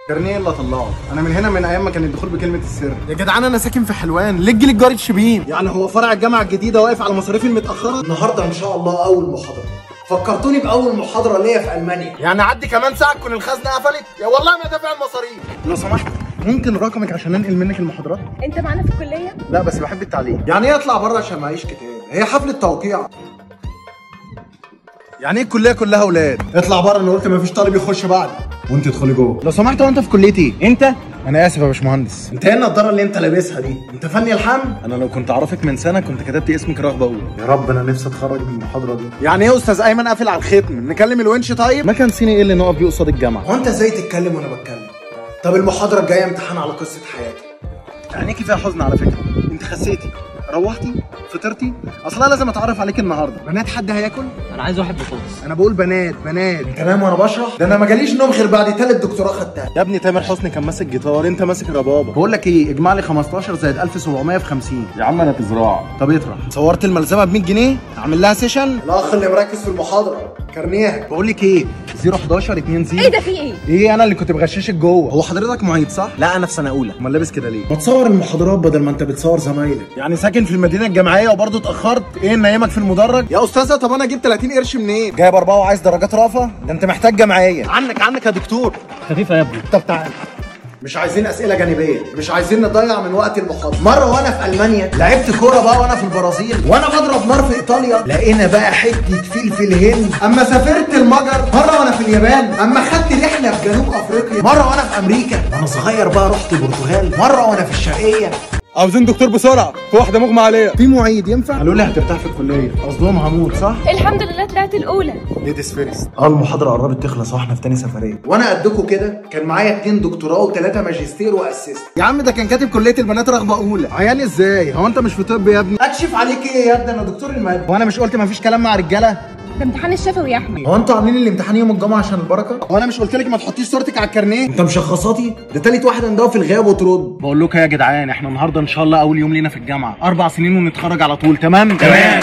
كارنيه اللي طلعه انا من هنا من ايام ما كان الدخول بكلمه السر. يا جدعان انا ساكن في حلوان، لج لجارة شبين. يعني هو فرع الجامعة الجديدة واقف على مصاريفي المتاخرة. النهارده ان شاء الله اول محاضرة. فكرتوني باول محاضرة ليا في المانيا. يعني عدي كمان ساعة تكون الخزنة قفلت. يا والله ما دافع المصاريف. لو سمحت ممكن رقمك عشان انقل منك المحاضرات؟ انت معانا في الكلية؟ لا بس بحب التعليم. يعني ايه اطلع بره عشان معيش كتاب؟ هي حفلة توقيع. يعني ايه الكلية كلها اولاد؟ اطلع بره، انا قلت مفيش طالب يخش بعد. وانت ادخلي جوه. لو سمحت هو انت في كليه ايه؟ انت؟ انا اسف يا باشمهندس. انت ايه النضارة اللي انت لابسها دي؟ انت فني الحام؟ انا لو كنت اعرفك من سنة كنت كتبت اسمك رغبة اولى. يا رب انا نفسي اتخرج من المحاضرة دي. يعني ايه استاذ ايمن قافل على الختم؟ نكلم الونش طيب؟ ما كان صيني ايه اللي نقف بيه قصاد الجامعة؟ هو انت ازاي تتكلم وانا بتكلم؟ طب المحاضرة الجاية امتحان على قصة حياتي. عينيكي فيها حزن على فكرة. انت خسيتي، روحتي، فطرتي؟ اصلا لازم اتعرف عليك النهارده. بنات حد هياكل؟ انا عايز واحد بطاطس. انا بقول بنات بنات. انت نايم وانا بشرح؟ ده انا ما جاليش نوم غير بعد تالت دكتوراه خدتها. يا ابني تامر حسني كان ماسك جيتار، انت ماسك ربابه. بقول لك ايه، اجمع لي 15 زائد 1700 في 50. يا عم انا في زراعة. طب اطرح. صورت الملزمه ب 100 جنيه، اعمل لها session. الاخ اللي مركز في المحاضرة كارنيهك. بقول لك ايه، 011 20. ايه ده في ايه؟ ايه انا اللي كنت بغششك جوه. هو حضرتك معيد صح؟ لا انا في سنة اولى. امال لابس كده ليه؟ ما تصور المحاضرات بدل ما انت بتصور زمايلك. يعني ساكن في المدينة الجامعية وبرضه اتاخرت؟ ايه نايمك في المدرج يا استاذه؟ طب انا اجيب 30 قرش منين؟ جايب 4 وعايز درجات رافة؟ ده انت محتاج جمعية. عنك عنك يا دكتور. خفيفة يا ابني. طب تعالى. مش عايزين اسئلة جانبيه، مش عايزين نضيع من وقت المحاضرة. مرة وانا في المانيا لعبت كورة بقى وانا في البرازيل، وانا بضرب نار في ايطاليا لقينا بقى حتة فلفل هند. اما سافرت المجر، مرة وانا في اليابان، اما خدت رحله في جنوب افريقيا، مرة وانا في امريكا، وانا صغير بقى رحت البرتغال، مرة وانا في الشرقية. عاوزين دكتور بسرعة، في واحدة مغمى عليها. في معيد ينفع؟ قالوا لي هترتاح في الكلية، قصدهم هموت صح؟ الحمد لله طلعت الاولى. ladies first. المحاضرة قربت تخلص واحنا في تاني سفرية. وانا قدكوا كده كان معايا 2 دكتوراه و3 ماجستير و assist. يا عم ده كان كاتب كليه البنات رغبة اولى. عيان ازاي؟ هو انت مش في طب يا ابني؟ اكشف عليك ايه يا ابني؟ انا دكتور المادة. وانا مش قلت مفيش كلام مع رجاله؟ ده امتحان الشفوي يا احمد. هو انتوا عاملين الامتحان يوم الجمعة عشان البركة؟ هو انا مش قلت لك ما تحطيش صورتك على الكارنيه؟ انت مشخصاتي؟ ده تالت واحدة ندوه في الغياب وترد. بقول لكم يا جدعان احنا النهارده ان شاء الله اول يوم لينا في الجامعة، 4 سنين ونتخرج على طول. تمام؟ تمام.